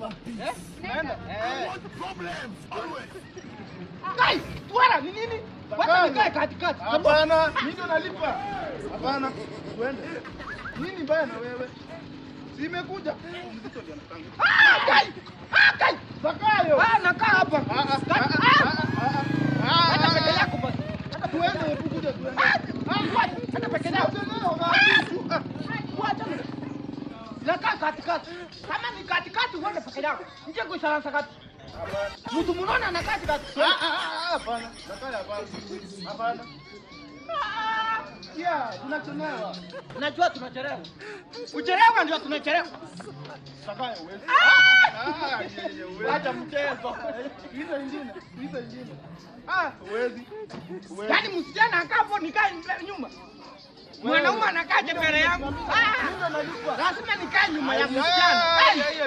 want peace. Eh? Naenda. I want problems always. Kai, twara ni nini? Wacha nikae katikati. Hapana, mimi ndo nalipa. Hapana, tuende. Nini mbaya na wewe? Si imekuja. Mzito ndio anatanga. Ah, kai. Ah, kai. Zakayo. Ah, nakaa hapa. Ah, ah, ah, ah, ah, ah, Hata peke ah. yako basi. Tuende, hebu kuja tuende. Ah, wacha, hata peke yako. Ah, Wacha. Nakaa katikati. Kama ni katikati uende peke yako. Nje kuisalansa kati. Hapana. Mtu mnono anakaa katikati. Ah, ah, ah, hapana. Zakayo, hapana. Hapana. Yeah, tunachelewa. Najua tunachelewa. Kuchelewa ndio tunachelewa. Zakayo, huwezi. Ah, yeah, yeah, huwezi. Wacha mchezo. Hizo ingine, hizo ingine. Ah, huwezi. Huwezi. Yaani msichana akaa hapo nikae nyuma. Mwanaume anakaa mbele yangu. Ah, Mimi ndo nalipa. lazima nikae nyuma ya Ah, msichana. yeah, yeah.